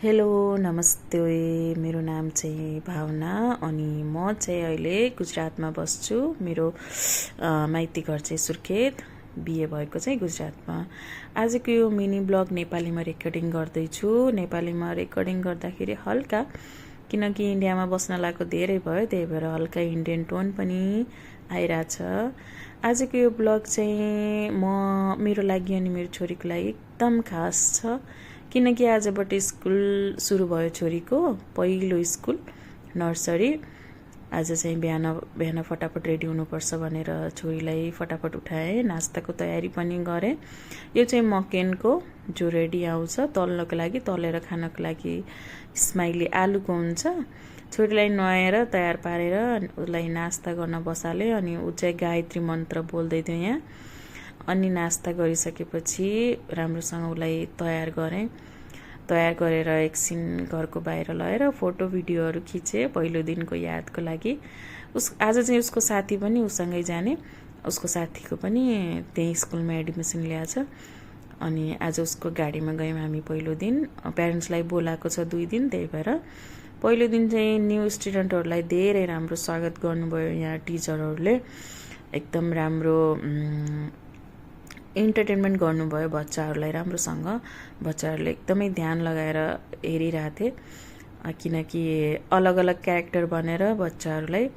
Hello नमस्ते। मेरो नाम चाहिँ भावना अनि म चाहिँ अहिले गुजरातमा बस्छु। मेरो माइती घर चाहिँ सुर्खेत, बिहे भएको चाहिँ गुजरातमा। आजको यो मिनी ब्लग नेपालीमा रेकर्डिङ गर्दैछु। नेपालीमा रेकर्डिङ गर्दाखेरि हल्का, किनकि इन्डियामा बस्न लागेको धेरै भयो, त्यही भएर हल्का इन्डियन टोन पनि आइरहेछ। आजको यो ब्लग चाहिँ मेरो लागि अनि मेरो छोरीको लागि एकदम खास छ, किनकि आजबाट स्कुल सुरु भयो। छोरीको पहिलो स्कुल नर्सरी। आज चाहिँ बिहान फटाफट रेडी हुनुपर्छ भनेर छोरीलाई फटाफट उठाएँ, नास्ताको तयारी पनि गरेँ। यो चाहिँ मकेनको जो रेडी आउँछ तल्नको लागि, तलेर खानको लागि स्माइली आलुको हुन्छ। छोरीलाई नुहाएर तयार पारेर उसलाई नास्ता गर्न बसालेँ अनि ऊ चाहिँ गायत्री मन्त्र बोल्दै थियो यहाँ। अनि नास्ता गरिसकेपछि राम्रोसँग उसलाई तयार गरेँ। तयार गरेर एकछिन घरको बाहिर लगेर फोटो भिडियोहरू खिचेँ पहिलो दिनको यादको लागि। आज चाहिँ उसको साथी पनि उसँगै जाने, उसको साथीको पनि त्यही स्कुलमा एडमिसन ल्याएछ। अनि आज उसको गाडीमा गयौँ हामी पहिलो दिन। प्यारेन्ट्सलाई बोलाएको छ 2 दिन, त्यही भएर पहिलो दिन चाहिँ न्यू स्टुडेन्टहरूलाई धेरै राम्रो स्वागत गर्नुभयो। यहाँ टिचरहरूले एकदम राम्रो इन्टरटेनमेन्ट गर्नुभयो बच्चाहरूलाई राम्रोसँग। बच्चाहरूले एकदमै ध्यान लगाएर हेरिरहेथे, किनकि अलग अलग क्यारेक्टर बनेर बच्चाहरूलाई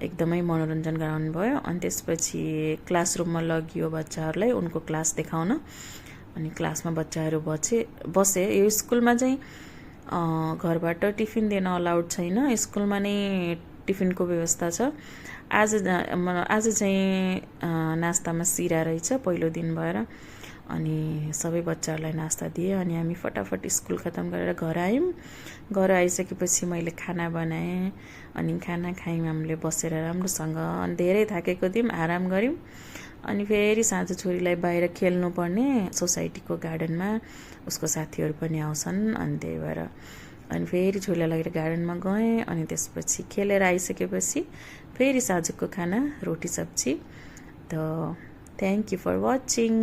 एकदमै मनोरञ्जन गराउनु भयो। अनि त्यसपछि क्लासरुममा लगियो बच्चाहरूलाई उनको क्लास देखाउन। अनि क्लासमा बच्चाहरू बसे। यो स्कुलमा चाहिँ घरबाट टिफिन दिन अलाउड छैन, स्कुलमा नै टिफिनको व्यवस्था छ। आज चाहिँ नास्तामा सिरा रहेछ पहिलो दिन भएर। अनि सबै बच्चाहरूलाई नास्ता दिएँ अनि हामी फटाफट स्कुल खतम गरेर घर आयौँ। घर आइसकेपछि मैले खाना बनाएँ अनि खाना खायौँ हामीले बसेर राम्रोसँग। अनि धेरै थाकेको थियौँ, आराम गऱ्यौँ। अनि फेरि साँझ छोरीलाई बाहिर खेल्नुपर्ने सोसाइटीको गार्डनमा, उसको साथीहरू पनि आउँछन्। अनि त्यही भएर अनि फेरि छोरीलाई लगेर गार्डनमा गएँ। अनि त्यसपछि खेलेर आइसकेपछि फेरि साँझको खाना रोटी सब्जी। त थ्याङ्क यू फर वाचिङ।